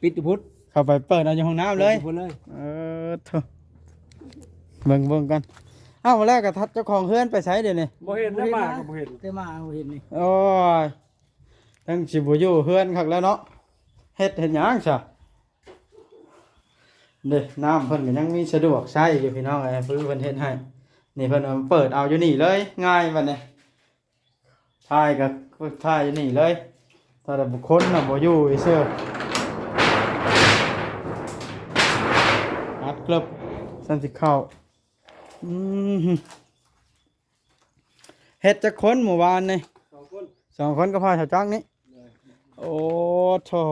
ປິດຢູ່ພຸ້ນ ເຂົ້າໄປເປີດເອົາຢູ່ຫ້ອງນ້ຳເລີຍ ເປີດຢູ່ພຸ້ນເລີຍ. ເອີ ໂທ້ ເບິ່ງ ເບິ່ງກັນ. ເອົ້າ ແລ້ວກໍເຈົ້າຂອງເຮືອນໄປໃສດຽວນີ້? ບໍ່ເຫັນ ບໍ່ເຫັນ ມາກໍບໍ່ເຫັນ ແຕ່ມາບໍ່ເຫັນນີ້. ໂອ້ຍ ທັງຊິບໍ່ຢູ່ເຮືອນຄັກແລ້ວເນາະ. ເຮັດ ເຮັດຫຍັງຊະ? ເດ້ ນ້ຳເພິ່ນກໍຍັງມີສະດວກໃຊ້ຢູ່ພີ່ນ້ອງເອີຍ ຄືເພິ່ນເຮັດໃຫ້. ນີ້ເພິ່ນເປີດເອົາຢູ່ນີ້ເລີຍ ງ່າຍບັດນີ້. ຖ່າຍກໍຖ່າຍຢູ່ນີ້ເລີຍ ຖ້າແຕ່ບຸກຄົນນະບໍ່ຢູ່ຊື່ ອັດເກີບ ຊັ້ນຊິເຂົ້າ. ອືມ ເຮັດຈັກຄົນມື້ວານນີ້? ສອງຄົນ ສອງຄົນກັບພໍ່ເຖົ້າຈອກນີ້. ໂອ້ໂທ້.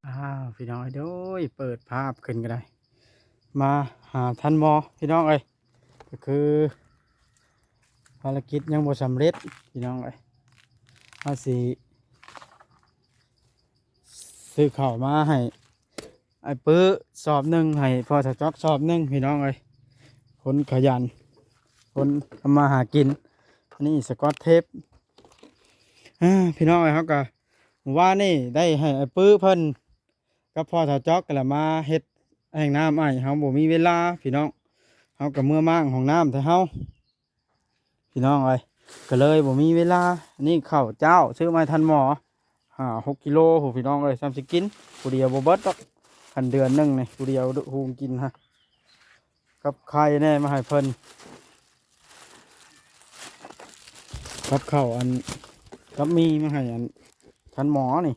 ອ້າວ ພີ່ນ້ອງເອີຍ ໂດຍ ເປີດພາບຂຶ້ນກໍໄດ້ ມາຫາທ່ານໝໍ ພີ່ນ້ອງເອີຍ. ກໍຄືພາລະກິດຍັງບໍ່ສຳເລັດພີ່ນ້ອງເອີຍ. ເຮົາຊິຊື້ເຂົ້າມາໃຫ້ອ້າຍປຶ້ສອບໜຶ່ງ ໃຫ້ພໍ່ເຖົ້າຈອກສອບໜຶ່ງພີ່ນ້ອງເອີຍ. ຄົນຂະຫຍັນ ຄົນທຳມາຫາກິນ. ອັນນີ້ສະກອດເທບ. ເອີ ພີ່ນ້ອງເອີຍ ເຮົາກໍ ວານນີ້ໄດ້ໃຫ້ອ້າຍປຶ້ເພິ່ນ ກັບພໍ່ເຖົ້າຈອກກໍລະມາເຮັດແຫ້ງນ້ຳໃຫ້ ເຮົາບໍ່ມີເວລາພີ່ນ້ອງ ເຮົາກໍເມືອມ້າງຫ້ອງນ້ຳແທ້ເຮົາ ພີ່ນ້ອງເອີຍ ກໍເລີຍບໍ່ມີເວລາ. ອັນນີ້ເຂົ້າເຈົ້າຊື້ມາໃຫ້ທ່ານໝໍ ຫ້າຫົກກິໂລພຸ້ນ ພີ່ນ້ອງເອີຍ. ສ່ຳຊິກິນຜູ້ດຽວບໍ່ເບິດດອກ ຄັນເດືອນໜຶ່ງນີ້ ຜູ້ດຽວຫຸງກິນຮະ. ກັບໄຂ່ແດ່ມາໃຫ້ເພິ່ນ ກັບເຂົ້າອັນ ກັບໝີ່ມາໃຫ້ອັນທ່ານໝໍນີ້.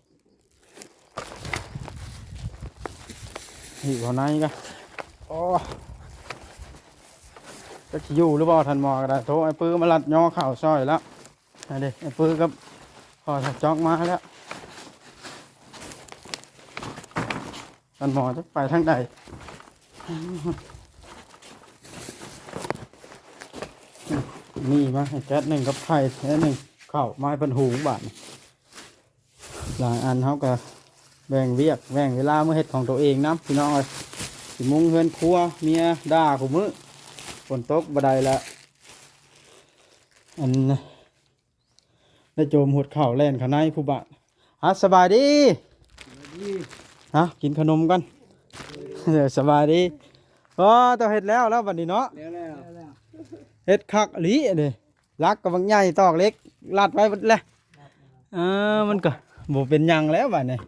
ຢູ່ເຂົ້າໃນກະ ໂອ້ ຈັກຊິຢູ່ຫຼືບໍ່ ທ່ານໝໍກໍໄດ້. ໂທ ອ້າຍປຶ້ມາລັດຍໍເຂົ້າຊ່ອຍແລ້ວ. ອັນເດ ອ້າຍປຶ້ກັບພໍ່ເຖົ້າຈອກມາແລ້ວ. ທ່ານໝໍຈະໄປທາງໃດ? ມີມາໃຫ້ແກັດໜຶ່ງກັບໄຂ່ແກັດໜຶ່ງ ເຂົ້າມາໃຫ້ເພິ່ນຫຸງບາດນີ້. ຫຼາຍອັນເຮົາກໍແບ່ງວຽກແບ່ງເວລາມາເຮັດຂອງໂຕເອງນຳ ພີ່ນ້ອງເອີຍ. ຊິມຸງເຮືອນຄົວ ເມຍດ່າຄູ່ມື້ ຝົນຕົກບໍ່ໄດ້ລະ ອັນ ໄດ້ໂຈມຫົດເຂົ້າແລ່ນເຂົ້າໃນຜູ້ບາດ. ອ່າ ສະບາຍດີ ສະບາຍດີ. ເອົາ ກິນຂະໜົມກ່ອນ. ເອີ ສະບາຍດີ. ອໍ ເຈົ້າເຮັດແລ້ວແລ້ວບັດນີ້ເນາະ. ແລ້ວ ແລ້ວ ເຮັດຄັກອີ່ຫຼີເດ້. ຫຼັກກໍບັກໃຫຍ່ ຕອກເຫຼັກລັດໄວ້ເບິດແລ້ວ. ເອີ ມັນກໍບໍ່ເປັນຫຍັງແລ້ວບັດນີ້.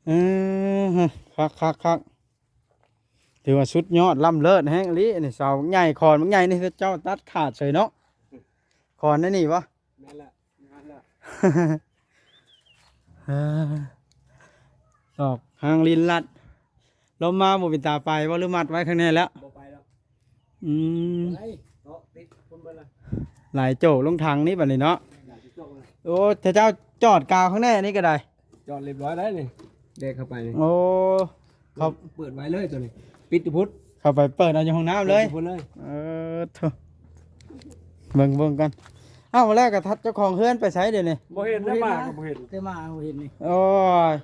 ເອີ ຄັກໆໆ. ຖືວ່າສຸດຍອດລ້ຳເລີດແຮງອີ່ຫຼີນີ້. ເສົາບັກໃຫຍ່ ຂອນບັກໃຫຍ່ນີ້ ເຈົ້າຕັດຂາດເສີຍເນາະ. ຂອນໃນນີ້ບໍ່? ແມ່ນແຫຼະ ງານແລ້ວ. ເອີ ຕອກຫາງລິນລັດ. ລົມມາບໍ່ເປັນຕາໄປບໍ່ ຫຼືມັດໄວ້ຂ້າງໃນແລ້ວ? ບໍ່ໄປແລ້ວ. ອືມ ໄປເນາະ ຕິດພຸ້ນເບິດລະ. ຫຼາຍໂຈກລົງຖັງນີ້ບັດນີ້ເນາະ. ຫຼາຍໂຈກເລີຍ. ໂອ້ ຖ້າເຈົ້າຈອດກາວຂ້າງໃນນີ້ກໍໄດ້. ຈອດຮຽບຮ້ອຍແລ້ວນີ້ ແດກເຂົ້າໄປນີ້. ໂອ້ ເຂົາເປີດໄວ້ເລີຍໂຕນີ້ ປິດຢູ່ພຸ້ນ. ເຂົ້າໄປເປີດເອົາຢູ່ຫ້ອງນ້ຳເລີຍ ເປີດຢູ່ພຸ້ນເລີຍ. ເອີ ໂທ້ ເບິ່ງ ເບິ່ງກັນ. ເອົ້າ ແລ້ວກໍເຈົ້າຂອງເຮືອນໄປໃສດຽວນີ້? ບໍ່ເຫັນ ມາກໍບໍ່ເຫັນ ແຕ່ມາບໍ່ເຫັນນີ້. ໂອ້ຍ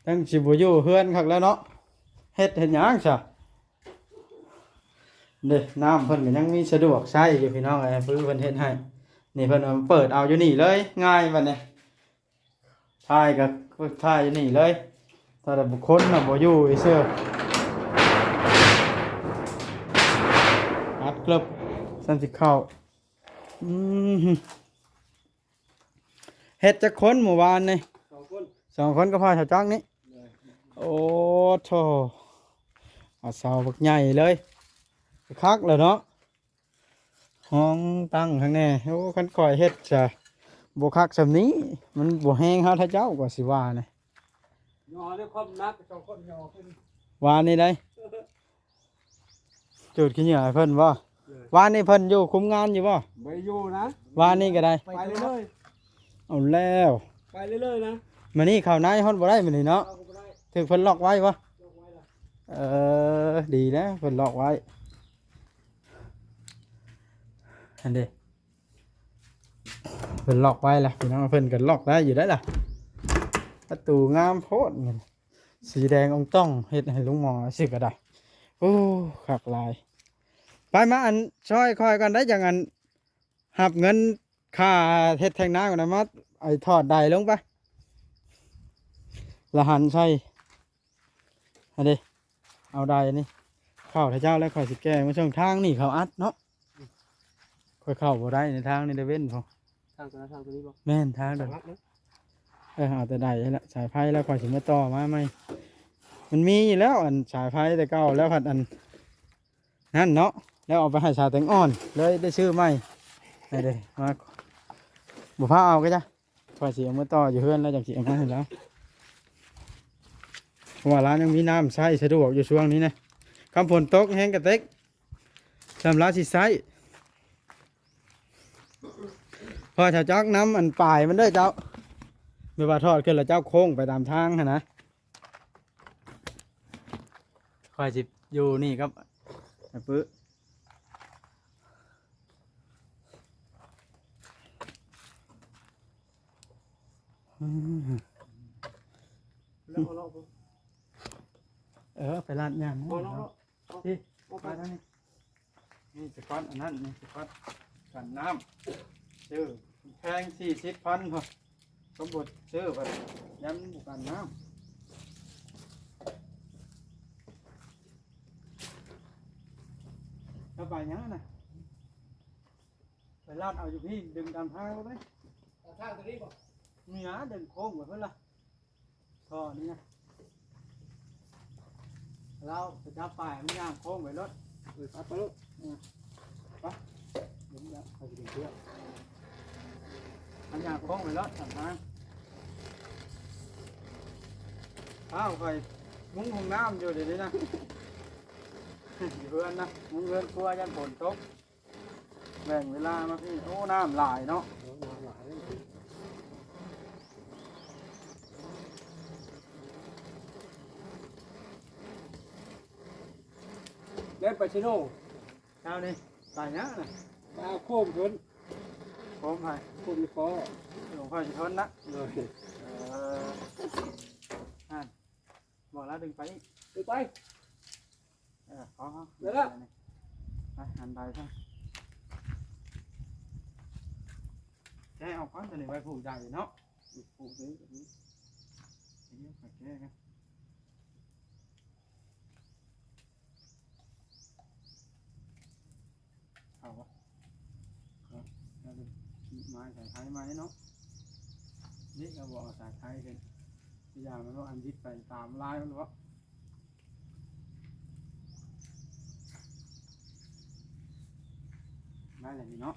ທັງຊິບໍ່ຢູ່ເຮືອນຄັກແລ້ວເນາະ. ເຮັດ ເຮັດຫຍັງຊະ? ເດ້ ນ້ຳເພິ່ນກໍຍັງມີສະດວກໃຊ້ຢູ່ພີ່ນ້ອງເອີຍ ຄືເພິ່ນເຮັດໃຫ້. ນີ້ເພິ່ນເປີດເອົາຢູ່ນີ້ເລີຍ ງ່າຍບັດນີ້. ຖ່າຍກໍຖ່າຍຢູ່ນີ້ເລີຍ ຖ້າແຕ່ບຸກຄົນນະບໍ່ຢູ່ຊື່. ອັດເກີບ ຊັ້ນຊິເຂົ້າ. ອືມ ເຮັດຈັກຄົນມື້ວານນີ້? ສອງຄົນ ສອງຄົນກັບພໍ່ເຖົ້າຈັກນີ້. ໂອ້ໂທ້ ເອົາເສົາບັກໃຫຍ່ເລີຍ ຄັກແລ້ວເນາະ. ຫ້ອງຕັ້ງຂ້າງແນ່. ໂອ້ ຄັນຂ້ອຍເຮັດຊະບໍ່ຄັກສ່ຳນີ້ ມັນບໍ່ແຮງເຮົາ ຖ້າເຈົ້າກໍຊິວ່ານະ. ຍໍເດ້ ຄວາມໜັກສອງຄົນຍໍຂຶ້ນ ວ່ານີ້ໄດ໋. ຈູດຂີ້ເຫຍື້ອໃຫ້ເພິ່ນບໍ່? ເອີ ວານນີ້ເພິ່ນຢູ່ຄຸມງານຢູ່ບໍ່? ບໍ່ໄດ້ຢູ່ນະ ວານນີ້ກໍໄດ້ ໄປເລີຍໆ. ເອົາແລ້ວ ໄປເລີຍໆນະ. ມື້ນີ້ເຂົ້າໃນຮອດບໍ່ໄດ້ມື້ນີ້ເນາະ ເຂົ້າບໍ່ໄດ້ ຖືກເພິ່ນລັອກໄວ້ບໍ່? ລັອກໄວ້ລະ. ເອີ ດີແລ້ວເພິ່ນລັອກໄວ້. ຫັ້ນເດ້ ເພິ່ນລັອກໄວ້ລະພີ່ນ້ອງ ເພິ່ນກໍລັອກໄດ້ຢູ່ໄດ໋ລະ. ປະຕູງາມໂພດ ສີແດງອອງຕ້ອງ ເຮັດໃຫ້ລຸງໝໍຊື້ກໍໄດ້. ໂອ້ ຄັກຫຼາຍ. ໄປມາອັນຊ່ອຍຂ້ອຍກ່ອນໄດ໋ ຈັ່ງອັນຮັບເງິນຄ່າເຮັດແທງນ້ຳກ່ອນນະ. ມາ ໄອ້ຖອດໄດລົງໄປ ລະຫັນໃສ່. ອັນນີ້ ເອົາໄດອັນນີ້ເຂົ້າໃຫ້ເຈົ້າ ແລ້ວຂ້ອຍຊິແກ້ມາ. ຊ່ອງທາງນີ້ເຂົາອັດເນາະ ຂ້ອຍເຂົ້າບໍ່ໄດ້ໃນທາງນີ້ ໄດ້ເວັ້ນພຸ້ນ. ທາງຕົວນັ້ນ ທາງຕົວນີ້ບໍ່? ແມ່ນ ທາງ ທາງລັດເນາະ. ເອີ ເອົາແຕ່ໄດຫັ້ນລະ ສາຍໄຟ ແລ້ວຂ້ອຍຊິມາຕໍ່ມາໃໝ່. ມັນມີຢູ່ແລ້ວ ອັນສາຍໄຟແຕ່ເກົ່າ ແລ້ວພັດອັນນັ້ນເນາະ ແລ້ວເອົາໄປໃຫ້ສາວແຕງອ່ອນ ເລີຍໄດ້ຊື້ໃໝ່. ໄດ້ເດ້ ມາ ບໍ່ພາເອົາກໍຈ້າ. ຂ້ອຍຊິເອົາມາຕໍ່ຢູ່ເຮືອນ ແລ້ວຈັ່ງຊິເອົາມາໃຫ້ລາວ ເພາະວ່າລາວຍັງມີນ້ຳໃຊ້ສະດວກຢູ່ຊ່ວງນີ້ນະ. ຄັນຝົນຕົກແຮງກະເຕັກ ສ່ຳລາວຊິໃຊ້. ຂ້ອຍເຈົ້າຈັກນຳອັນປາຍມັນເດີເຈົ້າ ແບບວ່າຖອດຂຶ້ນແລ້ວເຈົ້າໂຄ້ງໄປຕາມທາງຫັ້ນນະ. ຂ້ອຍຊິຢູ່ນີ້ກັບອ້າຍປຶ້. ອືມ ແລ້ວເອົາເລາະ ເອີ ໄປລາດຍາງ ເອົາເລາະ ເນາະ ເນາະ ທີ່ ເອົາໄປ ມາທາງນີ້. ນີ້ສະກອດ ອັນນັ້ນ ນີ້ສະກອດກັນນ້ຳ ຊື້ແພງສີ່ສິບພັນພຸ້ນ. ສົມມຸດຊື້ໄປ ຍັງບໍ່ກັນນ້ຳ. ເຈົ້າໄປຫຍັງນະ? ໄປລາດເອົາຢູ່ພີ້ ດຶງຕາມທາງເລີຍ. ຕາມທາງຕົວນີ້ບໍ່? ນີ້ນະ ດຶງໂຄ້ງໄປພຸ້ນລະ. ທໍ່ນີ້ນະ ລາວໄປຈັບປາຍ ມັນຍ່າງໂຄ້ງໄປໂລດ. ເອີ ຕັດໄປໂລດ. ເອີ ໄປ ເດີນໄປ ເຂົາຊິເປັນເຊືອກ ມັນຍ່າງໂຄ້ງໄປໂລດ. ຕາມທາງ ອ້າວ ຂ້ອຍມຸງຫ້ອງນ້ຳຢູ່ດຽວນີ້ນະ ຢູ່ເຮືອນນະ ມຸງເຮືອນຄົວ ຢ້ານຝົນຕົກ. ແບ່ງເວລາມາພີ້ ໂອ້ ນ້ຳຫຼາຍເນາະ. ໂອ້ ນ້ຳຫຼາຍ ແລ່ນໄປເຊໂນ ເຈົ້ານີ້ ໄປຫຍັງນະ? ໄປເອົາໂຄມເພິ່ນ. ໂຄມໃຜ? ໂຄມນີ້ພໍ ຫຼວງພໍ່ຊິທົນນະ. ໂດຍ ເອີ ຫັ້ນ ບອກລາວດຶງໄປອີກ ດຶງໄປ. ເອີ ພໍ ພໍ ໄດ້ແລ້ວ ໄປ ຫັນໄປຊະ. ແກະອອກກ່ອນ ຕົວນີ້ໄວ້ຜູກໄດ້ເນາະ ຜູກໄດ້ ດຽວຂ້ອຍແກະກ່ອນ. ເຂົ້າບໍ່? ເຂົ້າ ແລ້ວໄມ້ສາຍໄຟໃໝ່ເນາະ. ນີ້ເຮົາບໍ່ເອົາສາຍໄຟຂຶ້ນ ຢ່າງນັ້ນເນາະ ອັນບິດໄປຕາມລາຍມັນເນາະ. ໄດ້ແລ້ວນີ້ເນາະ.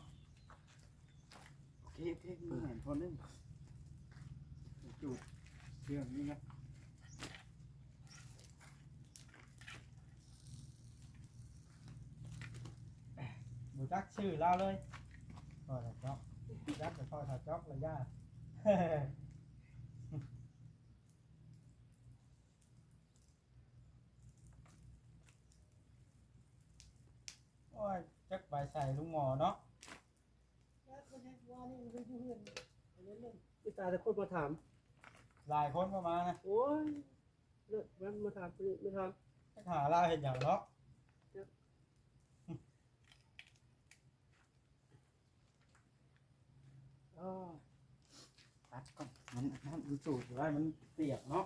ໂອເຄ ໂອເຄ ມີແຫນຄົນໜຶ່ງ ຈູດເຊື່ອງນີ້ນະ. ບໍ່ຈັກຊື່ລາວເລີຍ ພໍຖ້າຈອກ ຈັກແຕ່ພໍຖ້າຈອກລະຢ່າ. ໂອ້ຍ ຈັກໄປໃສລຸງໝໍເນາະ. ມີແຕ່ຄົນມາຖາມ ຫຼາຍຄົນມາ ມານະ. ໂອ້ຍ ເລີກແມ່ນມາຖາມ ໄປມາຖາມ ໄປຫາລາວເຮັດຫຍັງເນາະ. ອໍ ຕັດກ່ອນ ມັນ ມັນ ມັນສູດໄວ້ ມັນປຽກເນາະ.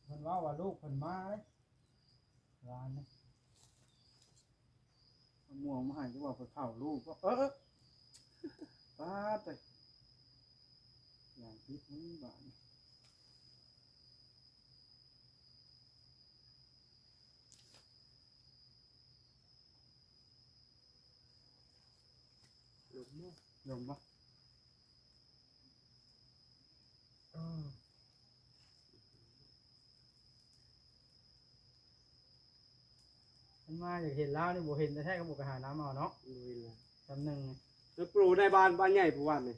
ເພິ່ນເວົ້າວ່າລູກເພິ່ນມາເດ້ ຫຼານນີ້ ເອົາໝວກມາໃຫ້ ຄືວ່າໄປເຝົ້າລູກ. ເອີ ເອີ ປາດເອີຍ ຢ່າງຜິດມື້ບາດນີ້. ລົມບໍ່? ລົມບໍ່? ມັນມາຢາກເຫັນລາວນີ້ ບໍ່ເຫັນແທ້ໆ ກໍບໍ່ໄປຫານຳເອົາເນາະ. ບໍ່ເຫັນແລ້ວ ຈຳໜຶ່ງນີ້ ໂປໃນບ້ານ ບ້ານໃຫຍ່ຜູ້ວ່ານີ້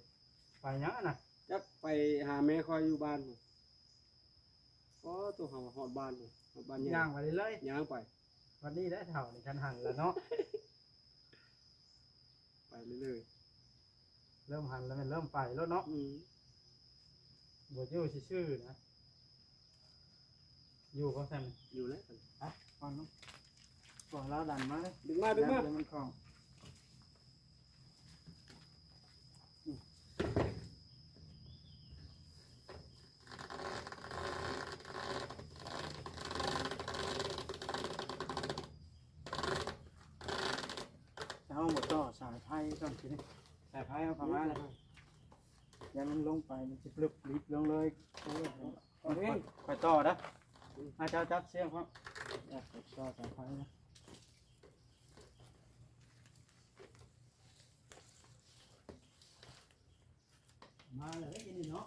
ໄປຫຍັງຫັ້ນນະ? ຈັກໄປຫາແມ່ຂ້ອຍຢູ່ບ້ານພຸ້ນ. ອໍ ໂຕເຮົາຮອດບ້ານພຸ້ນ ຮອດບ້ານໃຫຍ່ ຍ່າງໄປເລີຍ ຍ່າງໄປ. ວັນນີ້ໄດ້ເຖົ້ານີ້ ຄັນຫັນແລ້ວເນາະ ໄປເລື້ອຍໆ ເລີ່ມຫັນແລ້ວແມ່ນເລີ່ມໄປໂລດເນາະ. ອືມ ບໍ່ຢູ່ຊື່ໆນະ. ຢູ່ບໍ່ຊັ້ນ? ຢູ່ແລ້ວຊັ້ນ. ໄປກ່ອນເນາະ ກ່ອນລາວດັນມາເລີຍ. ດຶງມາ ດຶງມາ ຢ້ານມັນຄ່ອງ. ເຮົາບໍ່ຕໍ່ສາຍໄຟຊ້ຳ ຊິນີ້ ສາຍໄຟເຮົາເຂົ້າມາແລ້ວ ຢ້ານມັນລົງໄປ ມັນຊິປຶບລິບລົງເລີຍ. ໂອ້ຍ ຂ້ອຍຕໍ່ເດີ້ ອາ ເຈົ້າຈັບເຊືອກເພາະ ຂ້ອຍຕໍ່ສາຍໄຟນະ. ມາແລ້ວເດ້ນີ້ເນາະ.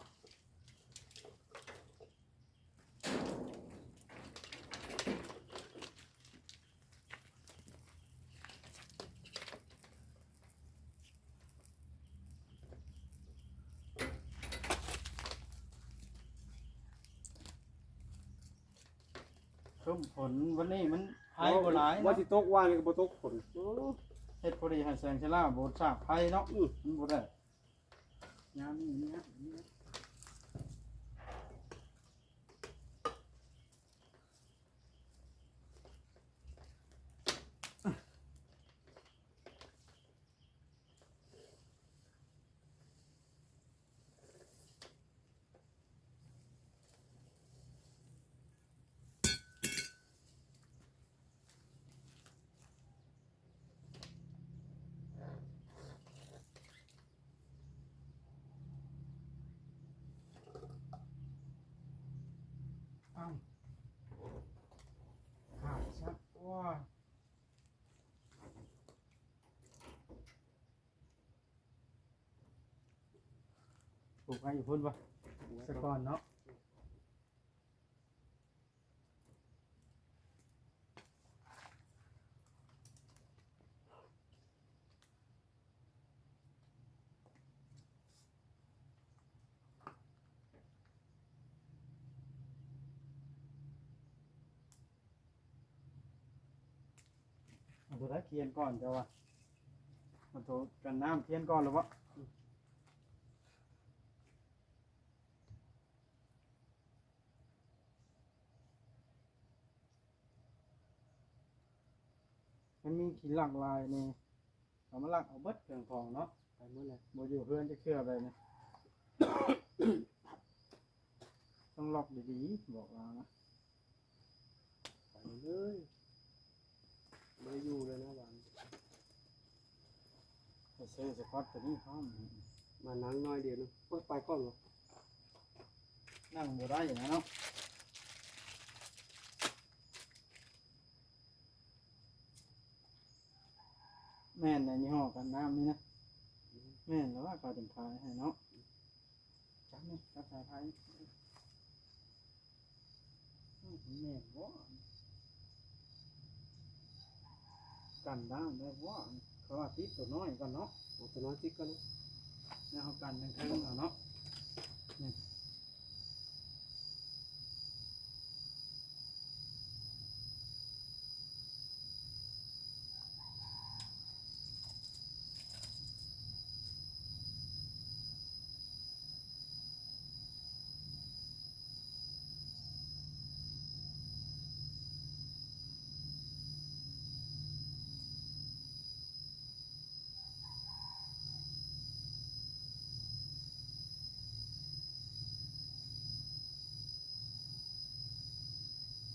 ຄືຝົນວັນນີ້ມັນໄພບໍ່ຫຼາຍເນາະ ວ່າຊິຕົກ ວານນີ້ກໍບໍ່ຕົກຝົນ. ໂອ້ ເຮັດພໍດີໃຫ້ແສງເຊລາບໍ່ສາກໄພເນາະ. ອື ມັນບໍ່ໄດ້ ຍາມນີ້ ຍາມນີ້. ອ້າວ ຂາດຊະ ໂອ້ຍ. ປູກໄວ້ຢູ່ພຸ້ນບໍ່? ສະກ່ອນເນາະ. ເອົາໂຕໃດຂຽນກ່ອນ ເຈົ້າວ່າ ເອົາໂຕກັນນ້ຳຂຽນກ່ອນແລ້ວບໍ່? ມັນມີຂີ້ລັກຫຼາຍນີ້ ເຂົາມາລັກເອົາເບິດເຄື່ອງຂອງເນາະ ໄປໝົດແລ້ວ ບໍ່ຢູ່ເຮືອນຈັກເທື່ອໃດນີ້ ຕ້ອງລັອກດີໆ ບອກລາວນະ. ໄປເລີຍ ບໍ່ໄດ້ຢູ່ເລີຍນະບາດນີ້. ໄປຊື້ສະຄອດໂຕນີ້ພ້ອມ ມານັ່ງໜ້ອຍດຽວໜຶ່ງ ໂອ້ຍ ໄປກ່ອນເນາະ ນັ່ງບໍ່ໄດ້ນະເນາະ. ແມ່ນແຫຼະ ຍີ່ຫໍ້ກັນນ້ຳນີ້ນະ ແມ່ນແລ້ວວ່າ ເຂົາຈຶ່ງຂາຍໃຫ້ເນາະ. ຈັບນີ້ ຈັບສາຍໄຟ ອືມ ແມ່ນບໍ່? ກັນນ້ຳໄດ້ບໍ່? ເຂົາວ່າຕິດໂຕນ້ອຍກ່ອນເນາະ ເອົາໂຕນ້ອຍຕິດກ່ອນເນາະ ແລ້ວເຮົາກັນເທິງໆເອົາເນາະ ນີ້.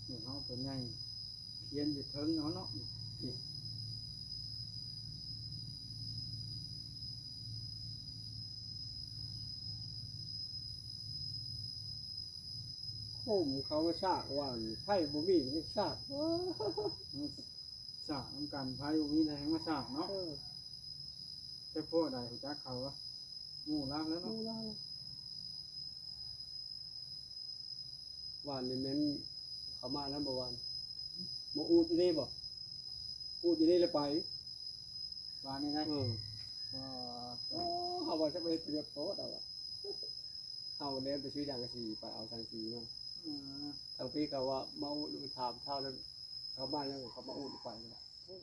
ນີ້ເຮົາຕົວໃຫຍ່ຂຽນຢູ່ເທິງເອົາເນາະ ນີ້ ໂຄມເຂົາມາສາກວ່ານ ໄຟບໍ່ມີມັນສາກ ສາກນຳກັນ ໄຟບໍ່ມີແລ້ວແຮ່ງມາສາກເນາະ. ເອີ ຈັກພວກໃດຮູ້ຈັກເຂົາວະ? ໝູ່ລາວແລ້ວເນາະ ໝູ່ລາວ. ວານນີ້ແມ່ນເຂົາມານຳບໍ່ວານ? ມາອູດຢູ່ນີ້ບໍ່? ອູດຢູ່ນີ້ແລ້ວໄປ ວານນີ້ນະ. ເອີ ໄປ ໂອ້ ເຮົາວ່າຈະໄປເຮັດປະໂຫຍດໂພດເອົາວ່າ ເຮົາແລ່ນໄປຊື້ສັງກະສີ ໄປເອົາສັງກະສີມາ. ອືມ ທາງພີ້ເຂົາວ່າມາອຸດໜູນ ຖາມເຖົ້ານັ້ນ ເຂົາມາຫຍັງ ເຂົາມາອຸດໄປແລ້ວ. ໂອ້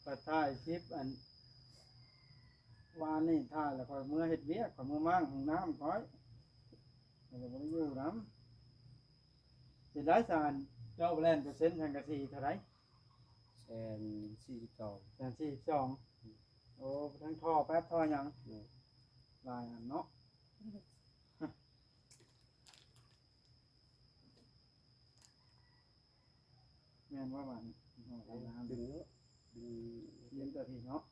ຂ້ອຍຖ່າຍຄລິບອັນວານນີ້ ຖ່າຍແລ້ວຂ້ອຍເມືອເຮັດວຽກ ຂ້ອຍເມືອມ້າງຫ້ອງນ້ຳຂ້ອຍ ຂ້ອຍກໍບໍ່ໄດ້ຢູ່ນຳ. ເປັນໄດ້ຊະ ອັນເຈົ້າແລ່ນໄປເຊັນສັງກະສີເທົ່າໃດ? ແສນສີ່ສິບສອງ. ແສນສີ່ສິບສອງ. ໂອ້ ທັງທໍ່ແປັດ ທໍ່ຫຍັງ? ໂດຍ ຫຼາຍອັນເນາະ. ແມ່ນບໍ່ບາດນີ້? ດຶງເນາະ ດຶງ ດຶງຕົວພີ້ເນາະ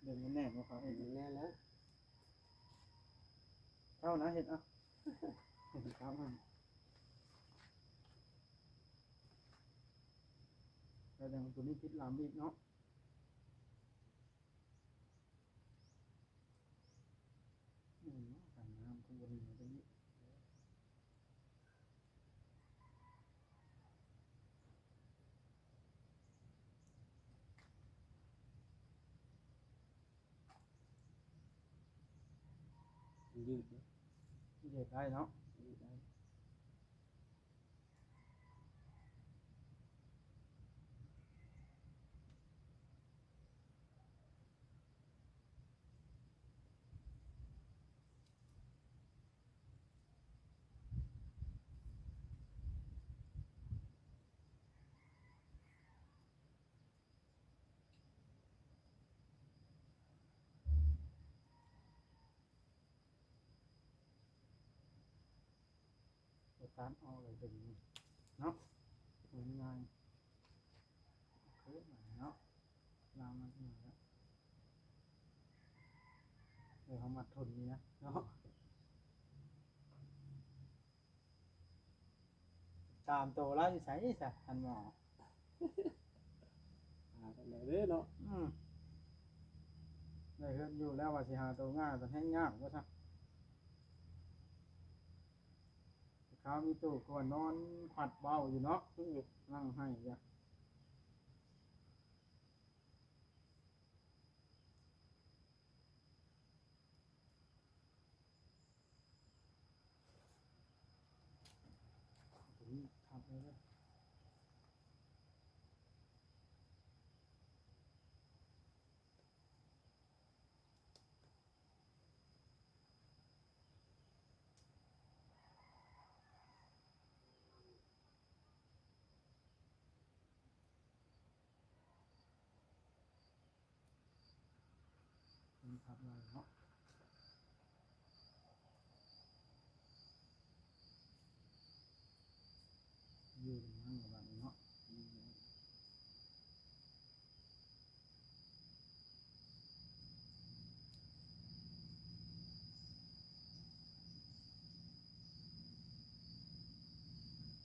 ດຶງມັນແໜ້ນບໍ່ ເຂົາເຮັດ ດຶງແໜ້ນແລ້ວ ເຈົ້ານະເຮັດເອົາ. ແລ້ວຈັ່ງຕົວນີ້ຕິດລຳອີກເນາະ. ອືມ ກັນນ້ຳກໍບໍ່ດີເນາະ ຕົວນີ້ ຢືດເນາະ ຢືດໄດ້ເນາະ ຢືດໄດ້. ຕັດອອກເລີຍ ດຶງເນາະ ງ່າຍໆ ຄືເນາະ ລາວມັນເນາະ ເອີ ເຮົາມັດທົນນີ້ນະເນາະ. ສາມໂຕລາວຢູ່ໃສຊະ ທ່ານໝໍ? ຫາທາງໃດເດ້ເນາະ? ອືມ ໄດ້ເຮືອນຢູ່ແລ້ວ ວ່າຊິຫາໂຕງ່າຍ ບັດແຮ່ງຍາກວ່າຊະ. ຄາວມີຕູ້ກໍນອນຂວັດເວົ້າຢູ່ເນາະ ອືມ ນັ່ງໄຫ້ຢູ່. ມັນພັບໄວ້ເນາະ ຢູ່ນຳກັນບາດນີ້ເນາະ.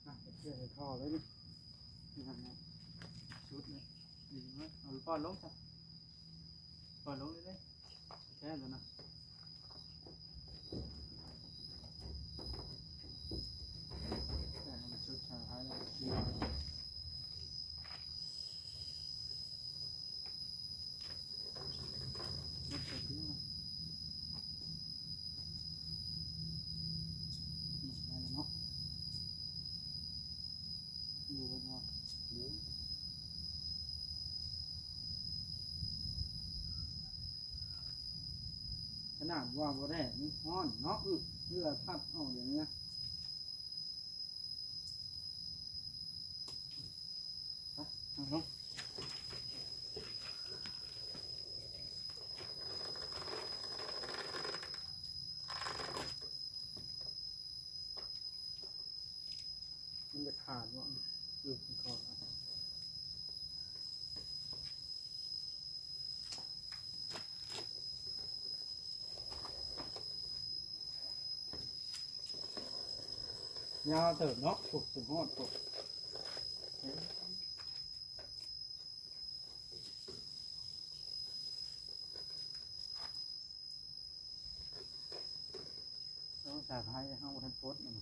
ອ່ະ ເຮັດໃຫ້ທໍ່ເລີຍນີ້ ນີ້ຫັ້ນນະ ຊຸດນີ້ ນີ້ເອົາປ້ອນລົງຊະ ປ້ອນລົງເລີຍເດ້ ແທ້ແລ້ວນະ. ແຕ່ໃຫ້ມັນສຸດສາຍໄຟແລ້ວ ສຸດສາຍໄຟແລ້ວ ໝົດແລ້ວເນາະ ຢູ່ບໍ່ເນາະ ຢູ່. ຂະໜາດວ່າບໍ່ແດດ ມັນຮ້ອນເນາະ ອືມ ເຫື່ອພັດອອກດຽວນີ້ນະ ໄປ ນັ່ງລົງ. ມັນຈະຂາດບໍ່? ອືມ ມັນຂາດແລ້ວ ຍາວເຕີບເນາະ ໂອ້ ຈົນຮອດ ໂອ້ ເອົາສາຍໄຟເຮົາບໍ່ທັນປົດມັນ.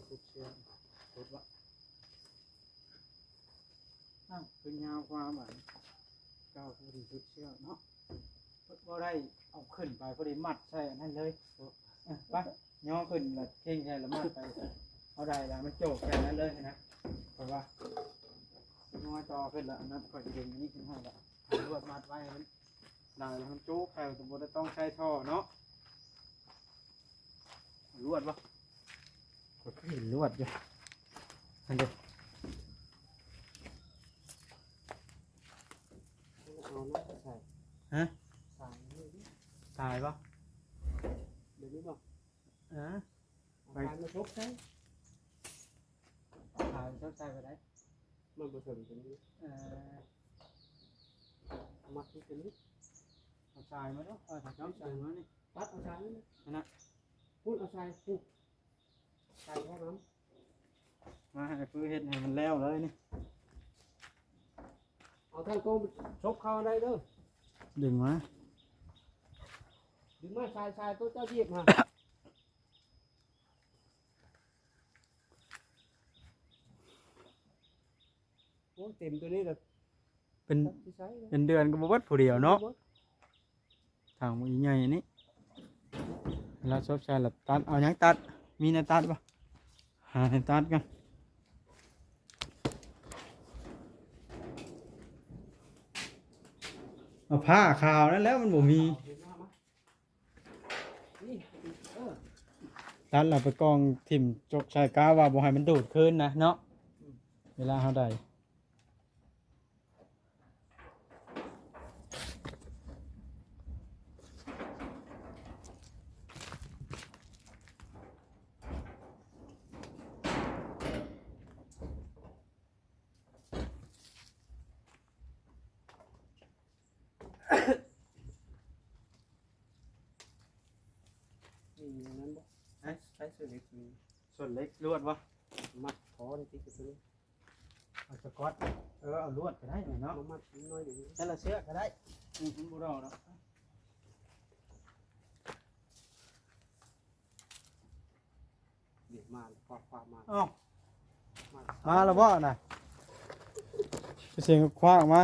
ສຸດເຊືອກ ສຸດວະ. ອ້າວ ຄືຍາວກວ່າບາດນີ້ ເກົ່າ ພໍດີສຸດເຊືອກເນາະ. ບໍ່ໄດ້ເອົາຂຶ້ນໄປ ພໍດີມັດໃສ່ອັນນັ້ນເລີຍ. ເອີ ໄປ ຍໍຂຶ້ນລະເຄັ່ງໃສ່ລະມັດໄປ ເອົາໄດ້ລະມັນໂຈກໃສ່ນັ້ນເລີຍນະ. ເພາະວ່າຍໍຕໍ່ຂຶ້ນລະ ອັນນັ້ນຂ້ອຍດຶງອັນນີ້ຂຶ້ນໃຫ້ລະ ເອົາລວດມັດໄວ້ໃຫ້ມັນໄດ້ລະ ມັນໂຈກໃສ່ ບໍ່ໄດ້ຕ້ອງໃສ່ທໍ່ເນາະ. ລວດບໍ່? ຂ້ອຍຄືເຫັນລວດຢູ່ ຫັ້ນເດ້. ເອົານ້ຳໃສ່ ຮະ? ສາຍນີ້ ສາຍບໍ່? ແບບນີ້ບໍ່? ເອີ ເອົາສາຍມາຊົກໃສ່ ສາຍຊົກໃສ່ໄປໄດ້ ມັນບໍ່ເຖິງຕົວນີ້. ເອີ ມັດທີ່ຕົວນີ້ ເອົາສາຍມາເນາະ ເອົາສາຍມານີ້ ຕັດເອົາສາຍນີ້ ຫັ້ນນະ ພຸ້ນເອົາສາຍ ພຸ້ນ ໃສ່ເຂົ້ານຳ ມາໃຫ້ປືເຮັດໃຫ້ມັນແລ້ວເລີຍນີ້. ເອົາທາງໂຕຊົກເຂົ້າໄດ້ເດີ ດຶງມາ ດຶງມາ ສາຍ ສາຍໂຕເຈົ້າຢຽບຫັ້ນ. ໂອ້ ເຕັມຕົວນີ້ລະ ເປັນ ຈັກຊິໃຊ້ລະ ເປັນເດືອນກໍບໍ່ເບິດຜູ້ດຽວເນາະ. ບໍ່ເບິດ ຖັງບັກໃຫຍ່ນີ້ ລະຊົກໃສ່ລະຕັດ ເອົາຫຍັງຕັດ ມີແນວຕັດບໍ່? ຫາແນວຕັດກ່ອນ ເອົາຜ້າຂາວນັ້ນແຫຼະ ມັນບໍ່ມີ. ຕັດແລ້ວໄປກອງຖິ້ມຈົກໃສ່ ກະວ່າບໍ່ໃຫ້ມັນດູດຄືນນະເນາະ ເວລາເຮົາໄດ້. ມີອັນນັ້ນບໍ່? ໃຊ້ ໃຊ້ໂສ້ເຫຼັກ ໂສ້ເຫຼັກລວດບໍ່? ມັດຄໍນີ້ຕິດກັບໂຕນີ້ ເອົາສະກອດ ເອີ ເອົາລວດກໍໄດ້ເນາະ ມາມັດໜ້ອຍດຽວ ແຕ່ລະເຊືອກກໍໄດ້ ອື ມັນບໍ່ດອກດອກ. ເດ ມາແລ້ວ ຄວັກມາ ອ້າວ ມາແລ້ວບໍ່ນະ? ສຽງຄວັກອອກມາ